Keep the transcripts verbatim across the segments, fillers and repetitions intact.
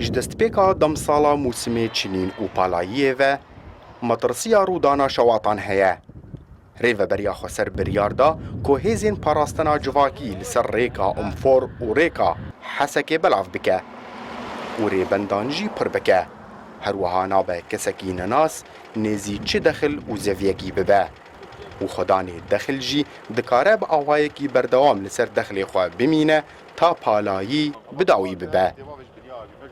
Ji destpêka demsala mûsimê çinîn û palayiyê ve, metirsiya rûdana şewatan heye. Rêveberiya Xweser biryar da ku hêzên parastina civakî li ser rêka Umfor û rêka Hesekê belav bike û rêbendan jî pir bike. Her wiha nabe kesekî nenas nêzî çi dexil û zeviyekî bibe. Û xwedanê dexil jî dikare bi awayekî berdewam li ser dexlê xwe bimîne ta palayî bi dawî bibe.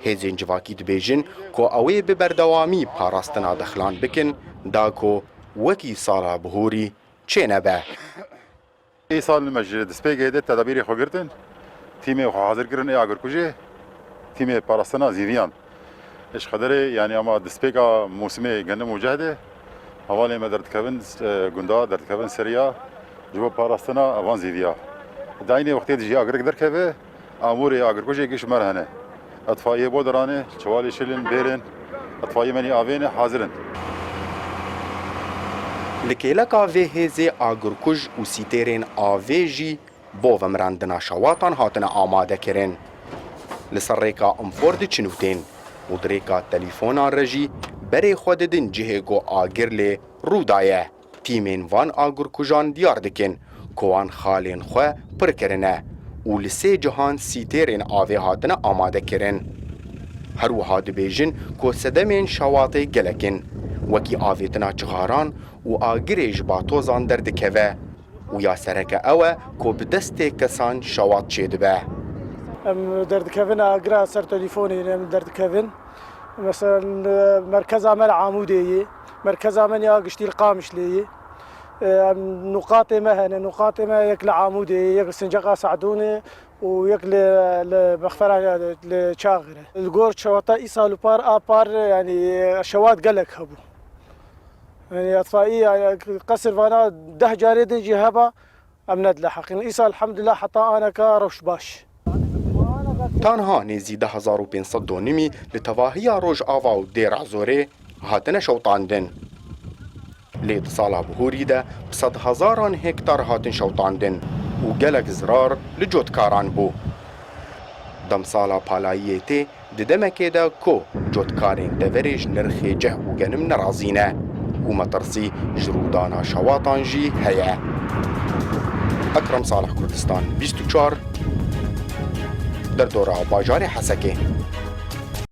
Hêzên civakî dibêjin ku ew ê bi berdewamî parastina dexlan bikin, da ku wekî sala bihorî çênebe. Îsal me ji destpêkê de tedabîrê xwe girtin. Tîmê xwe hazir kirin ê agirkujê, tîmê parastina zîviyan. Ji xederê, yanî, ama destpêka mûsimê gendim û ceh de, hevalê me derdikevin, e, gunda derdikevin seriya ji bo parastina van zîviya. Daînê wextê dijî agirik derkeve, amûrê agirkujê giş me re hene. Etfaiyê bo derane, çewalê şilin, bêrin, etfaiyê menî avê ne, hazir in. Li kêleka vê hêzê agirkuj û sîtêrên avê jî bo vemirandina şewatan hatine amadekirin. Li ser rêka Umfor diçin û tên û di rêka telîfonan re jî berê xwe didin cihê ku agir lê rû daye. Tîmên van agirkujan diyar dikin ku wan xalên xwe pir kirine û li sê cihan sîtêrên avê hatine amade kirin. Her wiha dibêjin ku sedemên şewatê gelek in, wekî avêtina cixaran û agirê ji batozan derdikeve û ya sereke ew e ku bi destê kesan şewat çêdibe. Em derdikevin agira ser telîfonê em derdikevin. Mesela, merkeza me li Amûdê ye. Merkeza me ya giştî li Qamişlê ye. Em, nuqatê me hene. Nuqatê me yek li Amûdê ye, yek li Sincaqa Sadûnê û yek li, li Mexfera, li Çaxirê. Li gor şewata îsal û par a par, yanî, şewat gelek hebû. Yanî, etfaî, yanî, qesir vana deh carê din jî heba, em nedileheqîn. Îsal, elhamdulillah, heta aneka rewş baş. Tanha nêzî du hezar û pênc sed donimî li tevahiya Rojava û Dêra Zorê hatine şewtandin. Lê di sala bihorî de bi sedhezaran hektar hatin şewtandin û gelek zirar li cotkaran bû. Demsala palayiyê tê di demekê de ku cotkarên deverê ji nirxê ceh û genim nerazî ne û metirsî ji rûdana şewatan jî heye. Ekrem Salih, Kurdistan bîst û çar, derdora bajarê Hesekê.